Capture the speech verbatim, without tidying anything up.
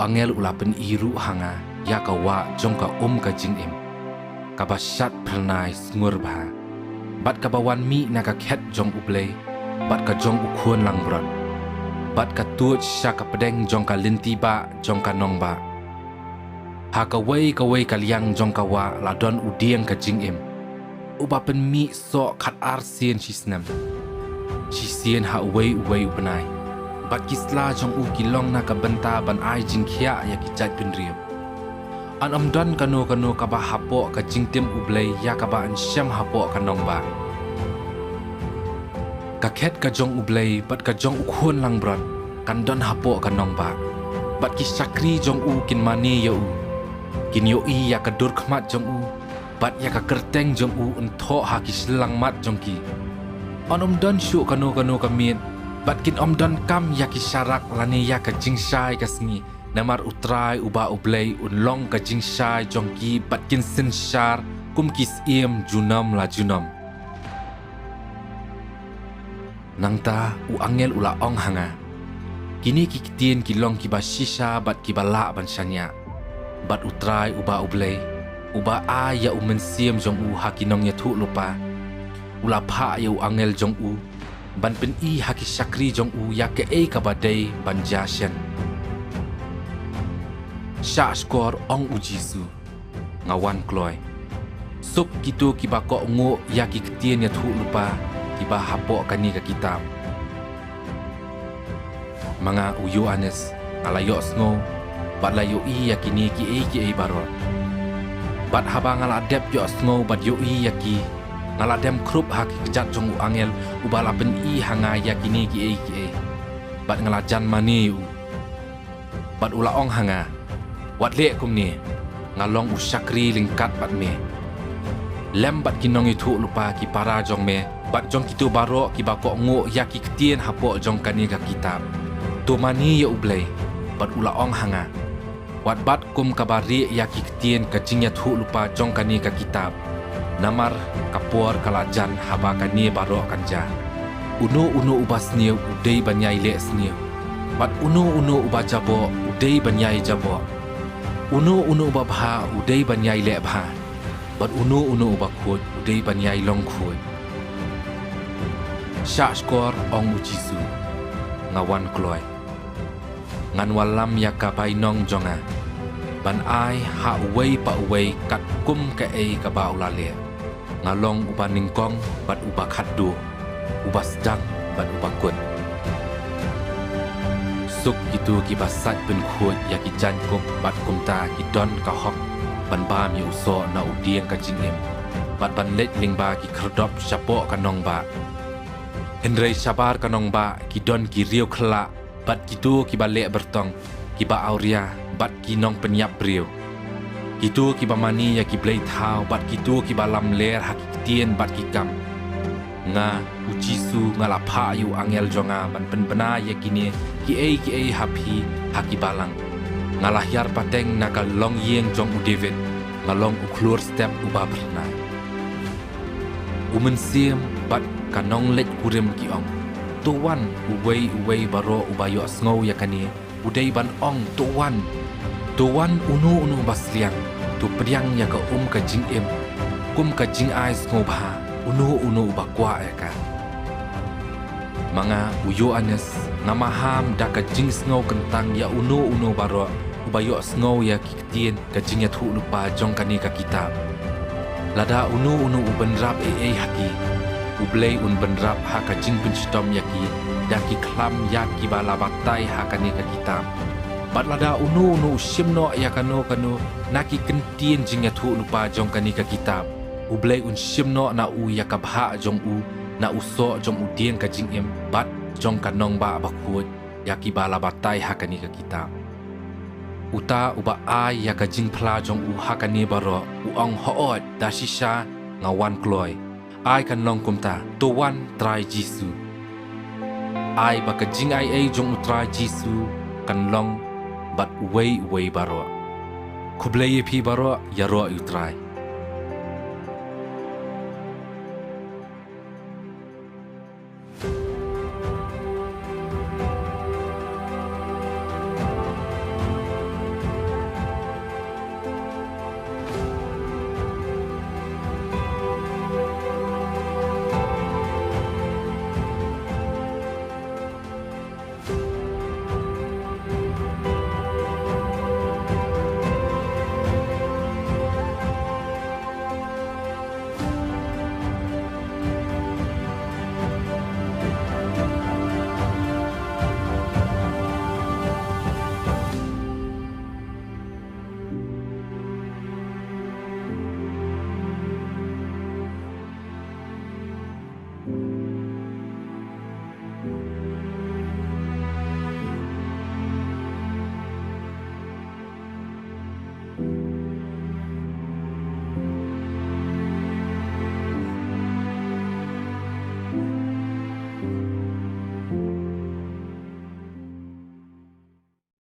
Angel u la pyni ruh ha nga ïa ka wah jong ka um ka jingim, kaba shad phyrnai sngur bha, bad kaba wan mih na ka khet jong U Blei, bad ka jong U Khun langbrot, bad ka tuid sha ka pdeng jong ka lynti bah jong ka nongbah. Ha kawei kawei ka liang jong ka wah la don u dieng ka jingim, uba pynmih soh khat ar sien shisnem, shisien ha uwei uwei u bnai, bad ki sla jong u ki long na ka bynta ban ai jingkhiah ïa ki jaitbynriew. Yn ym don kano kano kaba hapoh ka jingtim U Blei ïa kaba yn shem hapoh ka nongbah. Ka khet ka jong U Blei bad ka jong U Khun langbrot kan don hapoh ka nongbah, bad ki shakri jong u kin mane ïa u, kin ïohi ïa ka dur khmat jong u, bad ïa ka kyrteng jong u yn thoh ha ki shyllangmat jong ki. Yn ym don shuh kano kano ka miet, bad kin ym donkam ïa ki sharak lane ïa ka jingshai ka sngi, namar U Trai uba U Blei un long ka jingshai jong ki bad kin synshar kum ki syiem junom la junom. Nangta u angel u la ong ha nga, kine ki ktien ki long kiba shisha bad kiba lah ban shaniah. Bad U Trai uba U Blei, uba ai ïa U Mynsiem jong u ha ki nongïathuhlypa, u la phah ïa u angel jong u ban pyni ha ki shakri jong u ïa kaei kaba dei ban jia shen. Shah shkor, ong U Jisu, nga wan kloi. Suk kito kiba kohnguh ïa ki ktien ïathuhlypa kiba hapoh kane ka kitab. Ma nga u Ïoannis, nga la ïohsngew bad la ïohi ïa kine kiei kiei baroh. Bad haba nga la dep ïohsngew bad ïohi ïa ki, nga la dem khrup ha ki kjat jong u angel uba la pyni ha nga ïa kine kiei kiei, bad nga la jan mane ïa u. Bad u la ong ha nga, wat leh kumne, nga long u shakri ryngkat bad me, lem bad ki nongïathuhlypa ki para jong me, bad jong kito baroh kiba kohnguh ïa ki ktien hapoh jong kane ka kitab. To mane ïa U Blei. Bad u la ong ha nga, wat bat kum kaba rieh ïa ki ktien ka jingïathuhlypa jong kane ka kitab, namar ka por ka la jan haba kane baroh kan jia. Uno uno uba sniew u dei ban ïai leh sniew, bad uno uno uba jaboh u dei ban ïai jaboh. Uno uno uba bha u dei ban ïai leh bha, bad uno uno uba khuid u dei ban ïai long khuid. Shah shkor, ong U Jisu, nga wan kloi. Ngan wallam ïa ka bainong jong nga, ban ai ha uwei pa uwei katkum kaei kaba u la leh. Nga long uba nyngkong bad uba khatduh, uba sdang bad uba kut. Suk kito kiba sait pynkhuid ïa ki jaiñkup bad kumta ki don ka hok ban bam ïa u soh na u dieng ka jingim, bad ban leit lyngba ki khyrdop shapoh ka nongbah. Hynrei shabar ka nongbah ki don ki riewkhyllah, bad kito kiba leh byrtong, kiba awria, bad ki nongpynïap briew, kito kiba mane ïa ki blei thaw, bad kito kiba lamler ha ki ktien bad ki kam. Nga, U Jisu, nga la phah ïa u angel jong nga ban pynbna ïa kine kiei kiei ha phi ha ki balang. Nga la hiar pateng na ka longïing jong u David, nga long u khlur step uba phyrnai. U Mynsiem bad ka nongleit kurim ki ong, to wan. Uwei uwei baroh uba ïohsngew ïa kane u dei ban ong, to wan. To wan uno uno uba sliang, to pdiang ïa ka um ka jingim kum ka jingai sngewbha, uno uno uba kwah ïa ka. Ma nga u Ïoannis, nga maham da ka jingsngew kyntang ïa uno uno baroh uba ïohsngew ïa ki ktien ka jingïathuhlypa jong kane ka kitab. Lada uno uno u bynrap ei ei ha ki, U Blei un bynrap ha ka jingpynshitom ïa ki da ki khlam ïa kiba la batai ha kane ka kitab. Bad lada uno uno u shim noh ïa kano kano na ki kyntien jingïathuhlypa jong kane ka kitab, U Blei un shim noh na u ïa ka bhah jong u na u soh jong u dieng ka jingim bad jong ka nongbah bakhuid ïa kiba la batai ha kane ka kitab. Uta uba ai ïa ka jingphla jong u ha kane baroh u ong, hooid, da shisha nga wan kloi. Ai kan long kumta, to wan Trai Jisu. Ai ba ka jingaiei jong u Trai Jisu kan long bad uwei uwei baroh. Khublei ïa phi baroh, ïaroh ïa u Trai.